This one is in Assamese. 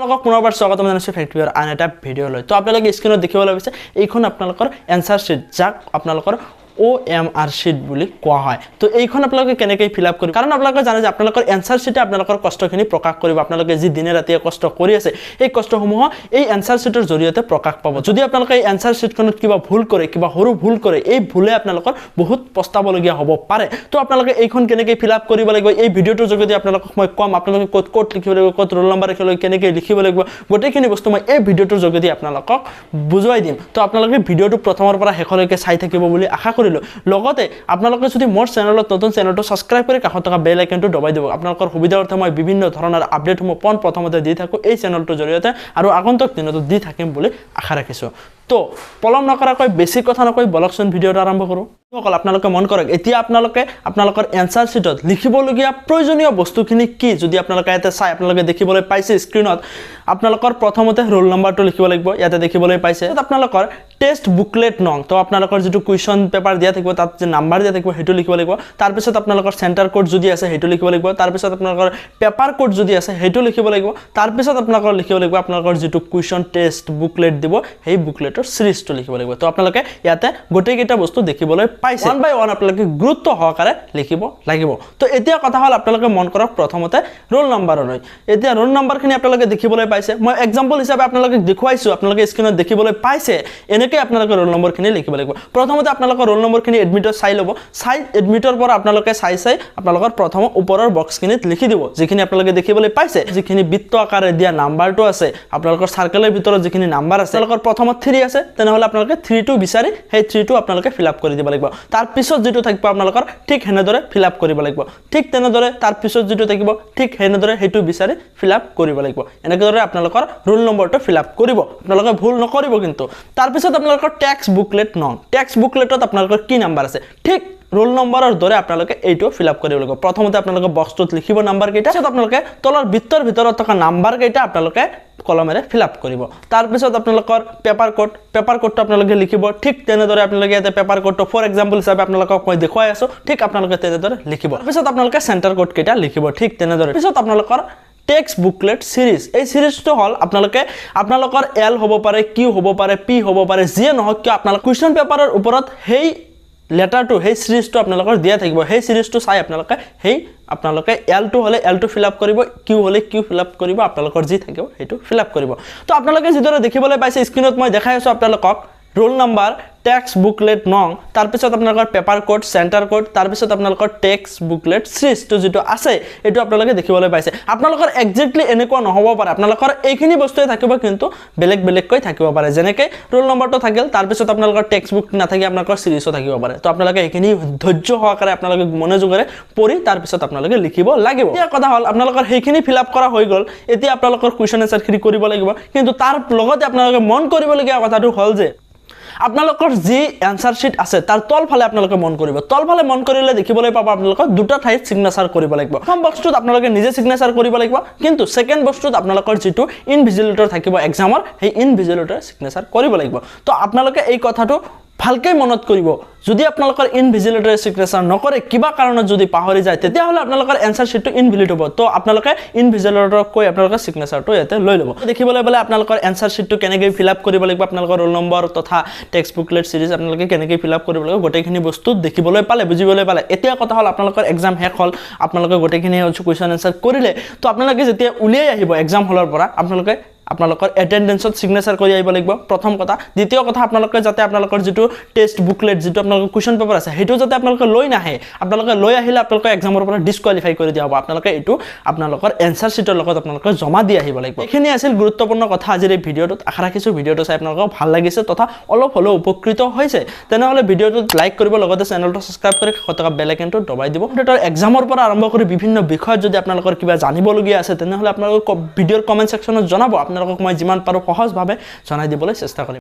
আপোনালোকক পুনৰবাৰ স্বাগতম জনাইছোঁ ফেক্টৰীৰ আন এটা ভিডিঅ' লৈ। তো আপোনালোকে স্ক্ৰীণত দেখিবলৈ পাইছে এইখন আপোনালোকৰ এনচাৰ শ্বীট, যাক আপোনালোকৰ OMR sheet বুলি কোৱা হয়। তো এইখন আপোনালোকে কেনেকৈ ফিল আপ কৰিব, কাৰণ আপোনালোকে জানে যে আপোনালোকৰ এনচাৰ শ্বীটে আপোনালোকৰ কষ্টখিনি প্ৰকাশ কৰিব। আপোনালোকে যি দিনে ৰাতিয়ে কষ্ট কৰি আছে এই কষ্টসমূহ এই এনচাৰ শ্বীটৰ জৰিয়তে প্ৰকাশ পাব। যদি আপোনালোকে এই এনচাৰ শ্বীটখনত কিবা ভুল কৰে, কিবা সৰু ভুল কৰে, এই ভুলে আপোনালোকৰ বহুত পস্তাবলগীয়া হ'ব পাৰে। তো আপোনালোকে এইখন কেনেকৈ ফিল আপ কৰিব লাগিব এই ভিডিঅ'টোৰ যোগেদি আপোনালোকক মই ক'ম। আপোনালোকে ক'ত ক'ত লিখিব লাগিব, ক'ত ৰোল নম্বৰ লিখিব লাগিব, কেনেকৈ লিখিব লাগিব, গোটেইখিনি বস্তু মই এই ভিডিঅ'টোৰ যোগেদি আপোনালোকক বুজুৱাই দিম। তো আপোনালোকে ভিডিঅ'টো প্ৰথমৰ পৰা শেষলৈকে চাই থাকিব বুলি আশা কৰিলোঁ। লগতে আপোনালোকে যদি মোৰ চেনেলত নতুন, চেনেলটো ছাবস্ক্ৰাইব কৰি কাষত থকা বেল আইকনটো দবাই দিব। আপোনালোকৰ সুবিধাৰ্থে মই বিভিন্ন ধৰণৰ আপডেটসমূহ পোন প্ৰথমতে দি থাকোঁ এই চেনেলটোৰ জৰিয়তে, আৰু আগন্তুক দিনতো দি থাকিম বুলি আশা ৰাখিছোঁ। তো পলম নকৰাকৈ, বেছি কথা নকৈ বলকচোন ভিডিঅ'টো আৰম্ভ কৰোঁ। সকল আপোনালোকে মন কৰক, এতিয়া আপোনালোকে আপোনালোকৰ এনচাৰ শ্বীটত লিখিবলগীয়া প্ৰয়োজনীয় বস্তুখিনি কি যদি আপোনালোকে ইয়াতে চাই, আপোনালোকে দেখিবলৈ পাইছে স্ক্ৰীণত আপোনালোকৰ প্ৰথমতে ৰোল নম্বৰটো লিখিব লাগিব, ইয়াতে দেখিবলৈ পাইছে। আপোনালোকৰ টেষ্ট বুকলেট নং, তো আপোনালোকৰ যিটো কুৱেশ্যন পেপাৰ দিয়া থাকিব তাত যে নাম্বাৰ দিয়া থাকিব সেইটো লিখিব লাগিব। তাৰপিছত আপোনালোকৰ চেণ্টাৰ কোড যদি আছে সেইটো লিখিব লাগিব। তাৰপিছত আপোনালোকৰ পেপাৰ কোড যদি আছে সেইটো লিখিব লাগিব। তাৰপিছত আপোনালোকৰ লিখিব লাগিব আপোনালোকৰ যিটো কুৱেশ্যন টেষ্ট বুকলেট দিব সেই বুকলেটৰ চিৰিজটো লিখিব লাগিব। তো আপোনালোকে ইয়াতে গোটেইকেইটা বস্তু দেখিবলৈ পাইছে, ওৱান বাই ওৱান আপোনালোকে গুৰুত্ব সহকাৰে লিখিব লাগিব। তো এতিয়া কথা হ'ল আপোনালোকে মন কৰক প্ৰথমতে ৰোল নম্বৰলৈ। এতিয়া ৰোল নম্বৰখিনি আপোনালোকে দেখিবলৈ পাইছে, মই এক্সাম্পল হিচাপে আপোনালোকে দেখুৱাইছোঁ, আপোনালোকে স্ক্ৰীণত দেখিবলৈ পাইছে। এনেকৈ আপোনালোকে ৰোল নম্বৰখিনি লিখিব লাগিব। প্ৰথমতে আপোনালোকৰ ৰোল নম্বৰখিনি এডমিটত চাই ল'ব, চাই এডমিটৰ পৰা আপোনালোকে চাই চাই আপোনালোকৰ প্ৰথম ওপৰৰ বক্সখিনিত লিখি দিব যিখিনি আপোনালোকে দেখিবলৈ পাইছে। যিখিনি বৃত্ত আকাৰে দিয়া নাম্বাৰটো আছে, আপোনালোকৰ চাৰ্কেলৰ ভিতৰত যিখিনি নাম্বাৰ আছে, আপোনালোকৰ প্ৰথমত 3 আছে, তেনেহ'লে আপোনালোকে 3টো বিচাৰি সেই 3টো আপোনালোকে ফিল আপ কৰি দিব লাগিব। তাৰপিছত যিটো থাকিব আপোনালোকৰ ঠিক সেনেদৰে ফিল আপ কৰিব লাগিব। ঠিক তেনেদৰে তাৰপিছত যিটো থাকিব ঠিক সেনেদৰে সেইটো বিচাৰি ফিল আপ কৰিব লাগিব। এনেদৰে আপোনালোকৰ ৰোল নম্বৰটো ফিল আপ কৰিব, আপোনালোকে ভুল নকৰিব কিন্তু। তাৰপিছত আপোনালোকৰ টেক্সট বুকলেট নং, টেক্সট বুকলেটত আপোনালোকৰ কি নাম্বাৰ আছে ঠিক ৰোল নম্বৰৰ দৰে আপোনালোকে এইটো ফিল আপ কৰিব লাগিব। প্ৰথমতে আপোনালোকে বক্সটোত লিখিব নাম্বাৰকেইটা, তাৰপিছত আপোনালোকে তলৰ বৃত্তৰ ভিতৰত থকা নাম্বাৰকেইটা আপোনালোকে কলমেৰে ফিল আপ কৰিব। তাৰপিছত আপোনালোকৰ পেপাৰ কোড, পেপাৰ কোডটো আপোনালোকে লিখিব। ঠিক তেনেদৰে আপোনালোকে ইয়াতে পেপাৰ কোডটো ফৰ এক্সাম্পল হিচাপে আপোনালোকক মই দেখুৱাই আছোঁ, ঠিক আপোনালোকে তেনেদৰে লিখিব। তাৰপিছত আপোনালোকে চেণ্টাৰ কোডকেইটা লিখিব ঠিক তেনেদৰে। পিছত আপোনালোকৰ টেক্সট বুকলেট চিৰিজ, এই চিৰিজটো হ'ল আপোনালোকে আপোনালোকৰ এল হ'ব পাৰে, কিউ হ'ব পাৰে, পি হ'ব পাৰে, যিয়ে নহওক কিয় আপোনালোক কুৱেশ্যন পেপাৰৰ ওপৰত সেই লেটাৰটো, সেই চিৰিজটো আপোনালোকৰ দিয়া থাকিব। সেই চিৰিজটো চাই আপোনালোকে সেই আপোনালোকে এলটো হ'লে এলটো ফিল আপ কৰিব, কিউ হ'লে কিউ ফিল আপ কৰিব, আপোনালোকৰ যি থাকিব সেইটো ফিল আপ কৰিব। তো আপোনালোকে যিদৰে দেখিবলৈ পাইছে স্ক্ৰীণত মই দেখাই আছোঁ আপোনালোকক ৰোল নম্বৰ, টেক্সট বুকলেট নং, তাৰপিছত আপোনালোকৰ পেপাৰ কোড, চেণ্টাৰ কোড, তাৰপিছত আপোনালোকৰ টেক্সট বুকলেট চিৰিজটো যিটো আছে এইটো আপোনালোকে দেখিবলৈ পাইছে। আপোনালোকৰ একজেক্টলি এনেকুৱা নহ'ব পাৰে, আপোনালোকৰ এইখিনি বস্তুৱে থাকিব কিন্তু বেলেগ বেলেগকৈ থাকিব পাৰে। যেনেকৈ ৰোল নম্বৰটো থাকিল, তাৰপিছত আপোনালোকৰ টেক্সট বুক নাথাকি আপোনালোকৰ চিৰিজো থাকিব পাৰে। তো আপোনালোকে এইখিনি ধৈৰ্য সহকাৰে আপোনালোকে মনোযোগেৰে পঢ়ি তাৰপিছত আপোনালোকে লিখিব লাগিব। এতিয়া কথা হ'ল আপোনালোকৰ সেইখিনি ফিল আপ কৰা হৈ গ'ল, এতিয়া আপোনালোকৰ কুৱেশ্যন এনচাৰখিনি কৰিব লাগিব। কিন্তু তাৰ লগতে আপোনালোকে মন কৰিবলগীয়া কথাটো হ'ল যে আপোনালোকৰ যি এনচাৰ শ্বীট আছে তাৰ তলফালে আপোনালোকে মন কৰিব। তলফালে মন কৰিলে দেখিবলৈ পাব আপোনালোকৰ দুটা ঠাইত চিগনেচাৰ কৰিব লাগিব। প্ৰথম বক্সটোত আপোনালোকে নিজে চিগনেচাৰ কৰিব লাগিব, কিন্তু ছেকেণ্ড বক্সটোত আপোনালোকৰ যিটো ইনভিজিলেটৰ থাকিব এক্সামৰ, সেই ইনভিজিলেটৰ চিগনেচাৰ কৰিব লাগিব। তো আপোনালোকে এই কথাটো ভালকৈ মনত কৰিব। যদি আপোনালোকৰ ইনভিজিলেটৰে চিগনেচাৰ নকৰে, কিবা কাৰণত যদি পাহৰি যায়, তেতিয়াহ'লে আপোনালোকৰ এনচাৰ শ্বীটটো ইনভেলিড হ'ব। তো আপোনালোকে ইনভিজিলেটৰক কৈ আপোনালোকে চিগনেচাৰটো ইয়াতে লৈ ল'ব। দেখিবলৈ পালে আপোনালোকৰ এনচাৰ শ্বীটটো কেনেকৈ ফিল আপ কৰিব লাগিব, আপোনালোকৰ ৰোল নম্বৰ তথা টেক্সট বুকলেট চিৰিজ আপোনালোকে কেনেকৈ ফিল আপ কৰিব লাগিব, গোটেইখিনি বস্তু দেখিবলৈ পালে, বুজিবলৈ পালে। এতিয়া কথা হ'ল আপোনালোকৰ এক্সাম শেষ হ'ল, আপোনালোকে গোটেইখিনি কুৱেশ্যন এনচাৰ কৰিলে, তো আপোনালোকে যেতিয়া উলিয়াই আহিব এক্সাম হলৰ পৰা, আপোনালোকে আপোনালোকৰ এটেণ্ডেঞ্চত চিগনেচাৰ কৰি আহিব লাগিব, প্ৰথম কথা। দ্বিতীয় কথা, আপোনালোকে যাতে আপোনালোকৰ যিটো টেষ্ট বুকলেট, যিটো আপোনালোকৰ কুৱেশ্যন পেপাৰ আছে, সেইটো যাতে আপোনালোকে লৈ নাহে। আপোনালোকে লৈ আহিলে আপোনালোকে এক্সামৰ পৰা ডিছকুৱালিফাই কৰি দিয়া হ'ব। আপোনালোকে এইটো আপোনালোকৰ এনচাৰ শ্বীটৰ লগত আপোনালোকে জমা দি আহিব লাগিব। এইখিনি আছিল গুৰুত্বপূৰ্ণ কথা আজিৰ এই ভিডিঅ'টোত। আশা ৰাখিছোঁ ভিডিঅ'টো চাই আপোনালোকক ভাল লাগিছে তথা অলপ হ'লেও উপকৃত হৈছে। তেনেহ'লে ভিডিঅ'টোত লাইক কৰিব, লগতে চেনেলটো ছাবস্ক্ৰাইব কৰি কাষত থকা বেল আইকনটো দবাই দিব। কম্পিউটাৰ এক্সামৰ পৰা আৰম্ভ কৰি বিভিন্ন বিষয়ত যদি আপোনালোকৰ কিবা জানিবলগীয়া আছে, তেনেহ'লে আপোনালোকে ভিডিঅ'ৰ কমেণ্ট ছেকশ্যনত জনাব। আপোনালোকক মই যিমান পাৰোঁ সহজভাৱে জনাই দিবলৈ চেষ্টা কৰিম।